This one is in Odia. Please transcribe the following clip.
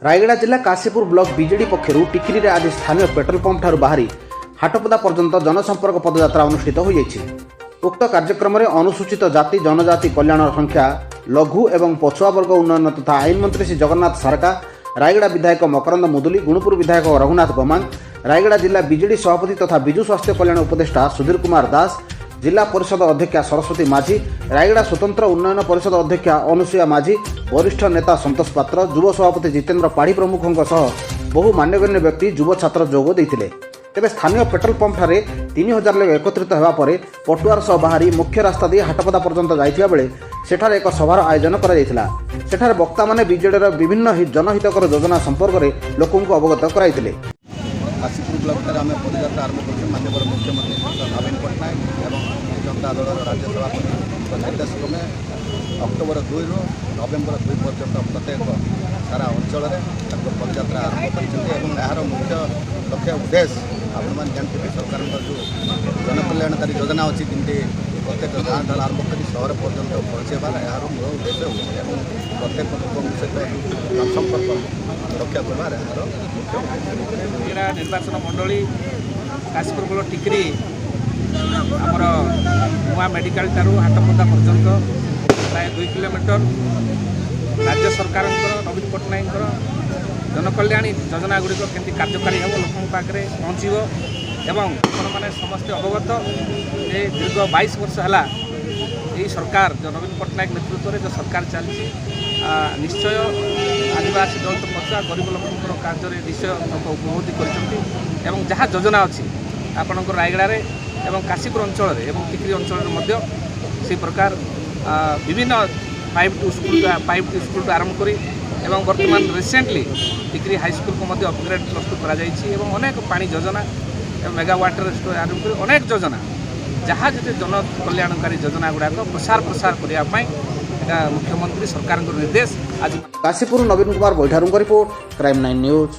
ରାୟଗଡ଼ା ଜିଲ୍ଲା କାଶୀପୁର ବ୍ଲକ ବିଜେଡି ପକ୍ଷରୁ ଟିକିରିରେ ଆଜି ସ୍ଥାନୀୟ ପେଟ୍ରୋଲ ପମ୍ପଠାରୁ ବାହାରି ହାଟପଦା ପର୍ଯ୍ୟନ୍ତ ଜନସମ୍ପର୍କ ପଦଯାତ୍ରା ଅନୁଷ୍ଠିତ ହୋଇଯାଇଛି। ଉକ୍ତ କାର୍ଯ୍ୟକ୍ରମରେ ଅନୁସୂଚିତ ଜାତି ଜନଜାତି କଲ୍ୟାଣ, ସଂଖ୍ୟା ଲଘୁ ଏବଂ ପଛୁଆ ବର୍ଗ ଉନ୍ନୟନ ତଥା ଆଇନ ମନ୍ତ୍ରୀ ଶ୍ରୀ ଜଗନ୍ନାଥ ସାରକା, ରାୟଗଡ଼ା ବିଧାୟକ ମକରନ୍ଦ ମୁଦୁଲି, ଗୁଣପୁର ବିଧାୟକ ରଘୁନାଥ ଗମାଙ୍ଗ, ରାୟଗଡ଼ା ଜିଲ୍ଲା ବିଜେଡି ସଭାପତି ତଥା ବିଜୁ ସ୍ୱାସ୍ଥ୍ୟ କଲ୍ୟାଣ ଉପଦେଷ୍ଟା ସୁଧୀର କୁମାର ଦାସ, ଜିଲ୍ଲା ପରିଷଦ ଅଧ୍ୟକ୍ଷା ସରସ୍ୱତୀ ମାଝୀ, ରାୟଗଡ଼ା ସ୍ୱତନ୍ତ୍ର ଉନ୍ନୟନ ପରିଷଦ ଅଧ୍ୟକ୍ଷା ଅନୁସୂୟା ମାଝୀ, ବରିଷ୍ଠ ନେତା ସନ୍ତୋଷ ପାତ୍ର, ଯୁବ ସଭାପତି ଜିତେନ୍ଦ୍ର ପାଢ଼ୀ ପ୍ରମୁଖଙ୍କ ସହ ବହୁ ମାନ୍ୟଗଣ୍ୟ ବ୍ୟକ୍ତି, ଯୁବ ଛାତ୍ର ଯୋଗ ଦେଇଥିଲେ। ତେବେ ସ୍ଥାନୀୟ ପେଟ୍ରୋଲ ପମ୍ପଠାରେ 3000 ଲୋକ ଏକତ୍ରିତ ହେବା ପରେ ପଟୁଆର ସହ ବାହାରି ମୁଖ୍ୟ ରାସ୍ତା ଦେଇ ହାଟପଦା ପର୍ଯ୍ୟନ୍ତ ଯାଇଥିବା ବେଳେ ସେଠାରେ ଏକ ସଭାର ଆୟୋଜନ କରାଯାଇଥିଲା। ସେଠାରେ ବକ୍ତାମାନେ ବିଜେଡିର ବିଭିନ୍ନ ଜନହିତକର ଯୋଜନା ସମ୍ପର୍କରେ ଲୋକଙ୍କୁ ଅବଗତ କରାଇଥିଲେ। କାଶୀପୁର ବ୍ଲକଠାରେ ଆମେ ପଦଯାତ୍ରା ଆରମ୍ଭ କରିଛୁ। ମାନ୍ୟବର ମୁଖ୍ୟମନ୍ତ୍ରୀ ଶ୍ରୀ ନବୀନ ପଟ୍ଟନାୟକ ଏବଂ ଜନତା ଦଳର ରାଜ୍ୟ ସଭାପତିଙ୍କ ନିର୍ଦ୍ଦେଶ କ୍ରମେ ଅକ୍ଟୋବର 2ରୁ ନଭେମ୍ବର 2 ପର୍ଯ୍ୟନ୍ତ ପ୍ରତ୍ୟେକ ସାରା ଅଞ୍ଚଳରେ ତାଙ୍କ ପଦଯାତ୍ରା ଆରମ୍ଭ କରିଛନ୍ତି ଏବଂ ଏହାର ମୁଖ୍ୟ ଲକ୍ଷ୍ୟ, ଉଦ୍ଦେଶ୍ୟ ଆପଣମାନେ ଜାଣିଥିବେ, ସରକାରଙ୍କ ଯେଉଁ ଜନକଲ୍ୟାଣକାରୀ ଯୋଜନା ଅଛି, କେମିତି ପ୍ରତ୍ୟେକ ଗାଁ ଠାରୁ ଆରମ୍ଭ କରି ସହର ପର୍ଯ୍ୟନ୍ତ ପହଞ୍ଚାଇବାର ଏହାର ମୂଳ ଉଦ୍ଦେଶ୍ୟ ହେଉଛି ଏବଂ ପ୍ରତ୍ୟେକ ଲୋକଙ୍କ ସହିତ ସମ୍ପର୍କ ରକ୍ଷା କରିବାର ଏହାର ମୁଖ୍ୟ ଉଦ୍ଦେଶ୍ୟ। ରାୟଗଡ଼ା ନିର୍ବାଚନ ମଣ୍ଡଳୀ କାଶୀପୁର ବ୍ଲକ ଟିକିରି ଆମର ନୂଆ ମେଡ଼ିକାଲ ଠାରୁ ହାଟପଦା ପର୍ଯ୍ୟନ୍ତ ପ୍ରାୟ 2 କିଲୋମିଟର ରାଜ୍ୟ ସରକାରଙ୍କର, ନବୀନ ପଟ୍ଟନାୟକଙ୍କର ଜନକଲ୍ୟାଣୀ ଯୋଜନା ଗୁଡ଼ିକ କେମିତି କାର୍ଯ୍ୟକାରୀ ହେବ, ଲୋକଙ୍କ ପାଖରେ ପହଞ୍ଚିବ ଏବଂ ଆପଣମାନେ ସମସ୍ତେ ଅବଗତ ଯେ ଦୀର୍ଘ 22 ବର୍ଷ ହେଲା ଏହି ସରକାର, ଯେଉଁ ନବୀନ ପଟ୍ଟନାୟକ ନେତୃତ୍ୱରେ ଯେଉଁ ସରକାର ଚାଲିଛି, ନିଶ୍ଚୟ ଆଦିବାସୀ, ଦଳିତ, ପଛୁଆ, ଗରିବ ଲୋକଙ୍କର କାର୍ଯ୍ୟରେ ନିଶ୍ଚୟ ଲୋକ ଉପଭୋଗ କରିଛନ୍ତି ଏବଂ ଯାହା ଯୋଜନା ଅଛି ଆପଣଙ୍କର ରାୟଗଡ଼ାରେ ଏବଂ କାଶୀପୁର ଅଞ୍ଚଳରେ ଏବଂ ଟିକିରି ଅଞ୍ଚଳରେ ମଧ୍ୟ ସେଇ ପ୍ରକାର ବିଭିନ୍ନ 5 ଟୁ ସ୍କୁଲଠୁ ଆରମ୍ଭ କରି ଏବଂ ବର୍ତ୍ତମାନ ରିସେଣ୍ଟଲି ଟିକିରି ହାଇସ୍କୁଲକୁ ମଧ୍ୟ ଅପଗ୍ରେଡ଼ +2 କରାଯାଇଛି ଏବଂ ଅନେକ ପାଣି ଯୋଜନା ଏବଂ ମେଗା ୱାଟର ଆରମ୍ଭ କରି ଅନେକ ଯୋଜନା, ଯାହା ଯେତେ ଜନ କଲ୍ୟାଣକାରୀ ଯୋଜନା ଗୁଡ଼ାକ ପ୍ରସାର ପ୍ରସାର କରିବା ପାଇଁ ଏଇଟା ମୁଖ୍ୟମନ୍ତ୍ରୀ ସରକାରଙ୍କର ନିର୍ଦ୍ଦେଶ ଆଜି। କାଶୀପୁର ନବୀନ କୁମାର ବୈଠାରୁଙ୍କ ରିପୋର୍ଟ, କ୍ରାଇମ୍ 9 ନ୍ୟୁଜ୍।